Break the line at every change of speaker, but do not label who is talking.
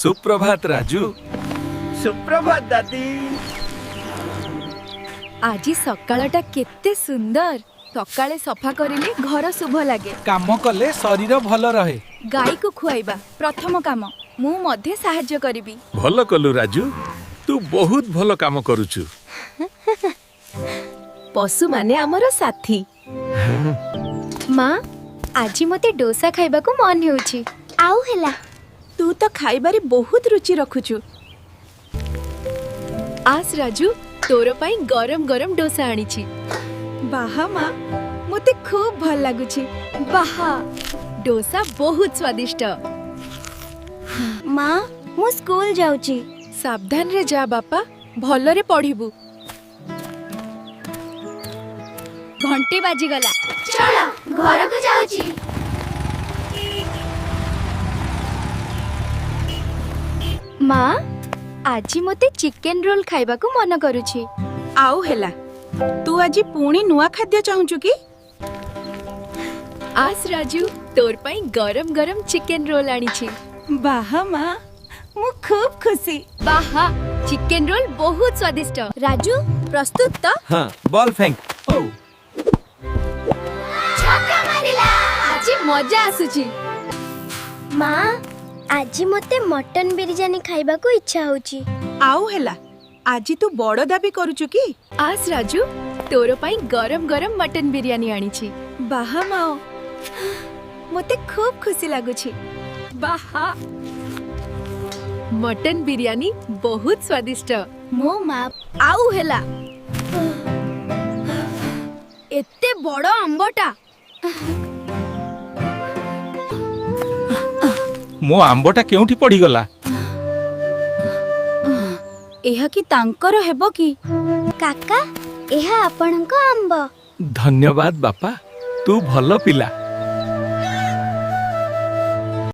ସୁପ୍ରଭାତ ରାଜୁ।
ସୁପ୍ରଭାତ ଦାଦି।
ଆଜି ସକାଳଟା କେତେ ସୁନ୍ଦର। ସକାଳେ ସଫା କରିଲେ ଘର ଶୁଭ ଲାଗେ।
କାମ କଲେ ଶରୀର ଭଲ ରହେ।
ଗାଈକୁ ଖୁଆଇବା ପ୍ରଥମ କାମ। ମୁଁ ମଧ୍ୟ ସାହାଯ୍ୟ କରିବି।
ଭଲ କଲୁ ରାଜୁ, ତୁ ବହୁତ ଭଲ କାମ କରୁଛୁ।
ପଶୁମାନେ ଆମର ସାଥୀ। ମା, ଆଜି ମୋତେ ଡୋସା ଖାଇବାକୁ ମନ ହେଉଛି।
ଆଉ ହେଲା।
ତୁ ତ ଖାଇବାରେ ବହୁତ ରୁଚି ରଖୁଛୁ।
ଆସ ରାଜୁ, ତୋର ପାଇଁ ଗରମ ଗରମ ଡୋସା ଆଣିଛି।
ବାହା ମା, ମୋତେ ଖୁବ୍ ଭଲ ଲାଗୁଛି।
ବାହା, ଡୋସା ବହୁତ ସ୍ୱାଦିଷ୍ଟ।
ମା, ମୁଁ ସ୍କୁଲ ଯାଉଛି।
ସାବଧାନରେ ଯା ବାପା, ଭଲରେ ପଢିବୁ। ଘଣ୍ଟି ବାଜିଗଲା।
ଚଳ, ଘରକୁ ଯାଉଛି।
ମା, ଆଜି ମୋତେ ଚିକେନ ରୋଲ ଖାଇବାକୁ ମନ କରୁଛି।
ଆଉ ହେଲା, ତୁ ଆଜି ପୁଣି ନୂଆ ଖାଦ୍ୟ ଚାହୁଁଛୁ କି?
ଆସ ରାଜୁ, ତୋର ପାଇଁ ଗରମ ଗରମ ଚିକେନ ରୋଲ ଆଣିଛି।
ବାହା ମା, ମୁଁ ଖୁବ୍ ଖୁସି।
ବାହା, ଚିକେନ ରୋଲ ବହୁତ ସ୍ୱାଦିଷ୍ଟ।
ରାଜୁ, ପ୍ରସ୍ତୁତ ତ?
ହଁ, ବଲ୍ ଫେଙ୍କ। ଓ।
ଛକା ମାରିଲା।
ଆଜି ମଜା ଆସୁଛି।
ମା, ଆଜି ମୋତେ ମଟନ ବିରିୟାନୀ ଖାଇବାକୁ ଇଚ୍ଛା ହଉଛି।
ଆଉ ହେଲା, ଆଜି ତୁ ବଡ଼ ଦାବି କରୁଛୁ କି?
ଆସ ରାଜୁ, ତୋର ପାଇଁ ଗରମ ଗରମ ମଟନ ବିରିୟାନୀ ଆଣିଛି।
ବାହା ମା, ମୋତେ ଖୁବ୍ ଖୁସି ଲାଗୁଛି।
ବାହା, ମଟନ ବିରିୟାନୀ ବହୁତ ସ୍ୱାଦିଷ୍ଟ।
ମୋ ମା।
ଆଉ ହେଲା, ଏତେ ବଡ଼ ଆମ୍ବଟା।
ମୋ ଆମ୍ବଟା କେଉଁଠି ପଡ଼ିଗଲା?
ଏହା କି ତାଙ୍କର ହେବ କି?
କାକା, ଏହା ଆପଣଙ୍କ ଆମ୍ବ।
ଧନ୍ୟବାଦ ବାପା, ତୁ ଭଲ ପିଲା।